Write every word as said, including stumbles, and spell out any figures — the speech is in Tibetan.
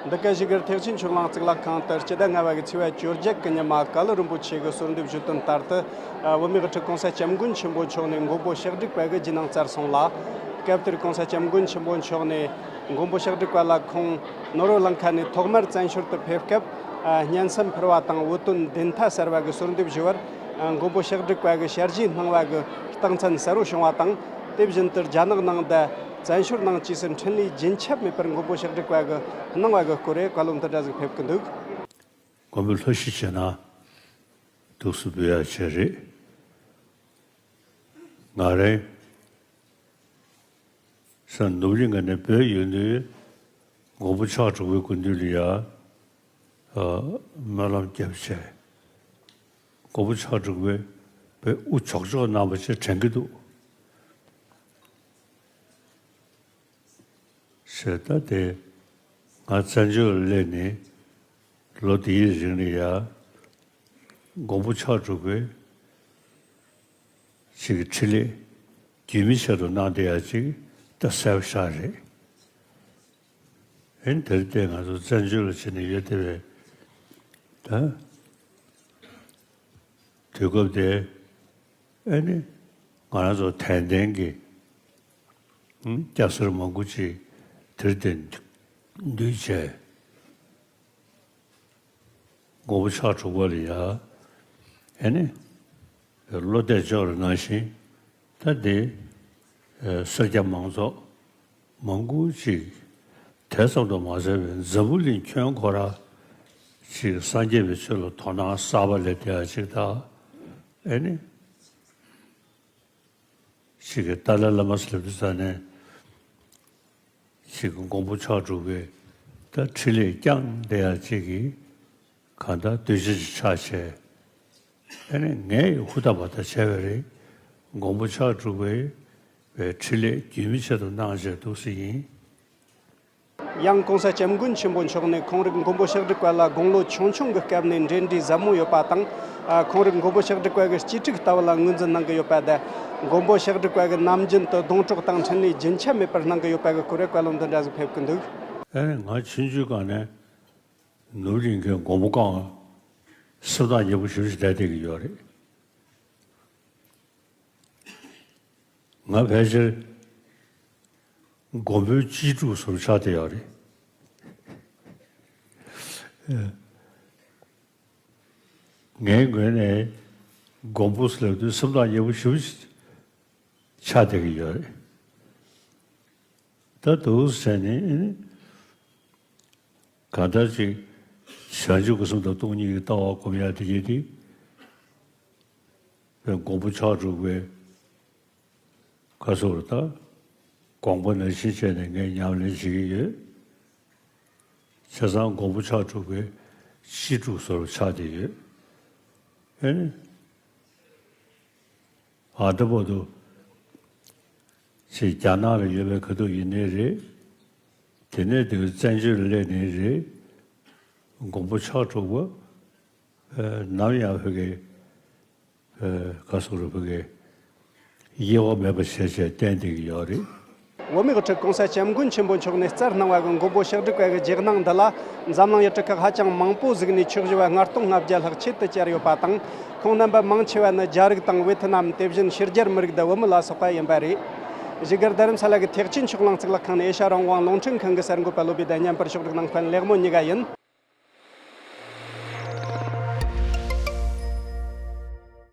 འདི་ག་བཞུགས་སྒར་ཐེག་ཆེན་ཆོས་གླིང་གཙུག་ལག་ཁང་དུ་སྤྱི་ཟླ་ལྔ་པ་གི་ཚེས་པ་བཅོ་བརྒྱད་གི་ཉི་མ་ཀ་ལི་རིན་པོ་ཆེ་གི་གསོལ་འདེབས་ཞུས་དོན་ལྟར་དུ། བོད་མིའི་དབུ་ཁྲིད་༸གོང་ས་༸སྐྱབས་མགོན་ཆེན་པོ་མཆོག་ནས་མགོན་པོ་ཤེལ་སྒྲིག་པ་གི་རྗེས་གནང་བསྩལ་སོང་ལ། སྐབས་དེར་༸གོང་ས་༸སྐྱབས་མགོན་ཆེན་པོ་མཆོག་ནས་མགོན་པོ་ཤེལ་སྒྲིག་པ་ལ་ཁོང་ནོར་བུ་གླིང་ཁ་ནས་ཐོག་མར་བཙན་བྱོལ་དུ་ཕེབས་སྐབས། སྙན་སེམས་འཕེལ་བ་དང་བོད་དོན་བདེན་མཐའ་གསལ་བ་གི་གསོལ་འདེབས་ཞུ་བར། མགོན་པོ་ཤེལ་སྒྲིག་པ་གི་ཞལ་བཞེས་གནང་བ་གི་རྟགས་མཚན་གསལ་བོ་བྱུང་བ་དང་། དེ་བཞིན་དུ་རྒྱ་ནག་ནང་དུ་བཙན་བྱོལ་ནང་བཅས་སུ་འཕྲིན་ལས་རྒྱུན་ཆད་མེད་པར་མགོན་པོ་ཤེལ་སྒྲིག་པ་གི་གནང་བ་གི་སྐོར་རེ་བཀའ་སློབ་འདི་འདྲ་ཟིག་ཕེབས་ཀྱི་འདུག། མགོན་པོ་ལྷ་ཞིག་བྱས་ན་འདུག་སུ་འབུལ་ཡ་བྱས་རེད། ང་རང་ས་ནུབ་གླིང་ག་ནས་བོད་ཡོང་དུས་མགོན་པོ་ཕྱག་དྲུག་པའི་སྐུ་མདུན་ལ་ཡ་སྨོན་ལམ་བརྒྱབ་བྱས། མགོན་པོ་ཕྱག་དྲུག་པའི་བོད་དབུ་ཆོག་ཆོག་གནང་བ་ཞིག་དྲན་གྱི་འདུག། ཞེས་ད་དེ་ང་བཙན་བྱོལ་ལ་སླེབས་ནས་ལོ་དེའི་རིང་ལ་ཡ་མགོན་པོ་ཕྱག་དྲུག་པའི་ཅིག་འཕྲིན་ལས་རྒྱུན་མི་ཆད་དུ་གནང་བསྡད་ཡ་ཅིག་ད་གསལ་པོ་ཤར་རེད། ཨེ་དེར་བལྟས་ང་ཚོ་བཙན་བྱོལ་ལ་ཕྱིན་ནས་ཡོད་བསྡད་པའི་ད་དུས་སྐབས་དེ་ཨེ་ནི་ང་རང་ཚོ་དད་ལྡན་གྱི་སྐྱ་སེར་མང་པོ་ཅིག་དེར་བལྟས་འདུས་བྱས། མགོན་པོ་ཕྱག་དྲུག་པ་ལ་ཡ་ཨེ་ནི་བློ་གཏད་བཅོལ་བ་ནང་བཞིན་ད་འདི་སེར་སྐྱ་མང་ཚོགས་མང་པོ་ཅིག་དེ་ཙམ་དུ་མ་ཟད་པའི་འཛམ་བུ་གླིང་ཁྱོན་ཁོ་ར་ཅིག་སངས་རྒྱས་པའི་ཆོས་ལ་དོ་སྣང་གསར་པ་སླེབས་བསྡད་ཡ་ཅིག་དང་ཨེ་ནི། ཞིག་གི་ཏཱ་ལའི་བླ་མ་ཟེར་དུས་ཙ་ནས་ཞིག་གི་མགོན་པོ་ཕྱག་དྲུག་པའི་ད་འཕྲིན་ལས་བསྐྱངས་བསྡད་ཡ་ཅིག་གི་གང་ལྟར་གདུལ་བྱ་ཅིག་ཆགས་བྱས། ཨ་ནི་ངས་ཧུར་ཐག་བ་ཐག་བྱས་པ་རེད། མགོན་པོ་ཕྱག་དྲུག་པའི་བའི་འཕྲིན་ལས་རྒྱུན་མི་ཆད་དུ་གནང་བྱས་འདུག་སེ་ཡིན། ཡང་༸གོང་ས་༸སྐྱབས་མགོན་ཆེན་པོ་མཆོག་ནས་ཁོང་རིགས་མགོན་པོ་ཤེལ་སྒྲིག་པ་ལ་དགུང་ལོ་ཆུང་ཆུང་གི་སྐབས་ནས་འབྲེལ་འདྲིས་ཟབ་མོ་ཡོད་པ་དང་། ཁོང་རིགས་མགོན་པོ་ཤེལ་སྒྲིག་པ་གི་གཅེས་ཕྲུག་ལྟ་བུ་ལ་ངོས་འཛིན་གནང་གི་ཡོད་པ་དང་། མགོན་པོ་ཤེལ་སྒྲིག་པ་གི་ནམ་རྒྱུན་དུ་སྡོང་གྲོགས་དང་འཕྲིན་ལས་རྒྱུན་ཆད་མེད་པར་གནང་གི་ཡོད་པ་གི་སྐོར་རེ་བཀའ་སློབ་འདི་འདྲ་ཟིག་ཕེབས་ཀྱི་འདུག། ཨེ་ང་ཆུང་ཆུང་སྒང་ནས་ནུབ་གླིང་གི་མགོན་པོ་གང་སེམས་ཐག་ཉེ་པོ་ཞེ་པོ་ཞིག་བསྡད་བསྡད་ཀྱི་ཡོད་རེད། ང་ཕལ་ཆེར་མགོན་པོའི་གཅེས་ཕྲུག་བཟོ་འདྲ་ཆགས་བསྡད་ཡོད་རེད། ངའི་ངོས་ནས་མགོན་པོ་ཟེར་དུས་སེམས་ཐག་ཉེ་པོ་ཞེ་པོ་ཆགས་བསྡད་ཀྱི་ཡོད་རེད། ད་འདུག་སེ་བྱས་ནས་གང་ལྟར་ཅིག་བྱང་ཆུབ་ཀྱི་སེམས་དང་སྟོང་ཉིད་ཀྱི་ལྟ་བ་སྒོམ་ཡ་དེ་གྱད་དེ་མགོན་པོ་ཕྱག་དྲུག་པའི་ཁ་སོར་ད་དགོངས་པ་ནང་བཞིན་བྱས་ནས་ངས་ཉམས་ལེན་བྱེད་ཀྱི་ཡོད། བྱས་ཙང་མགོན་པོ་ཕྱག་དྲུག་པའི་གཅེས་ཕྲུག་བཟོ་འདྲ་ཆགས་བསྡད་ཡོད། ཨེ་ནི། ཨ་ད་བར་དུ་ཅིག་རྒྱ་ནག་ལ་ཡོད་པའི་ཁ་ཐུག་ཡིན་ནའི་རེད། དེ་ནས་དེ་བཙན་བྱོལ་ལ་སླེབས་ནའི་རེད། མགོན་པོ་ཕྱག་དྲུག་པ་ནམ་ཡང་བོད་ཀྱི་ག་སོག་རུ་བོད་ཀྱི་དབྱེ་བ་མེད་པ་བྱས་བྱས་བསྟན་བསྡད་ཀྱི་ཡོད་རེད། བོད་མིའི་དབུ་ཁྲིད་༸གོང་ས་༸སྐྱབས་མགོན་ཆེན་པོ་མཆོག་ནས་བསྩལ་གནང་བ་གི་མགོན་པོ་ཤེལ་སྒྲིག་པ་གི་རྗེས་གནང་འདི་ལ་འཛམ་གླིང་ཡུལ་གྲུ་ཁག་ཧ་ཅང་མང་པོ་ཟིག་ནས་ཆོས་ཞུ་བ་ལྔ་སྟོང་ལྔ་བརྒྱ་ལྷག་ཆེད་དུ་བཅར་ཡོད་པ་དང་། ཁོང་རྣམ་པ་མང་ཆེ་བ་ནི་རྒྱ་རིགས་དང་ཝེ་ཐི་ནམ། དེ་བཞིན་ཕྱི་རྒྱལ་མི་རིགས་དང་བོད་མི་ལ་སོགས་པ་ཡིན་པ་རེད། བཞུགས་སྒར་རྡ་རམ་ས་ལ་གི་ཐེག་ཆེན་ཆོས་གླིང་གཙུག་ལག་ཁང་ནས་ཨེ་ཤ་རང་དབང་རླུང་འཕྲིན་ཁང་གི་གསར་འགོད་པ་བློ་བདེ་ཟླ་ཉན་པར་ཕྱོགས་སྒྲིག་གནང་མཁན་ལེགས་མོ་ཉི་ག་ཡིན།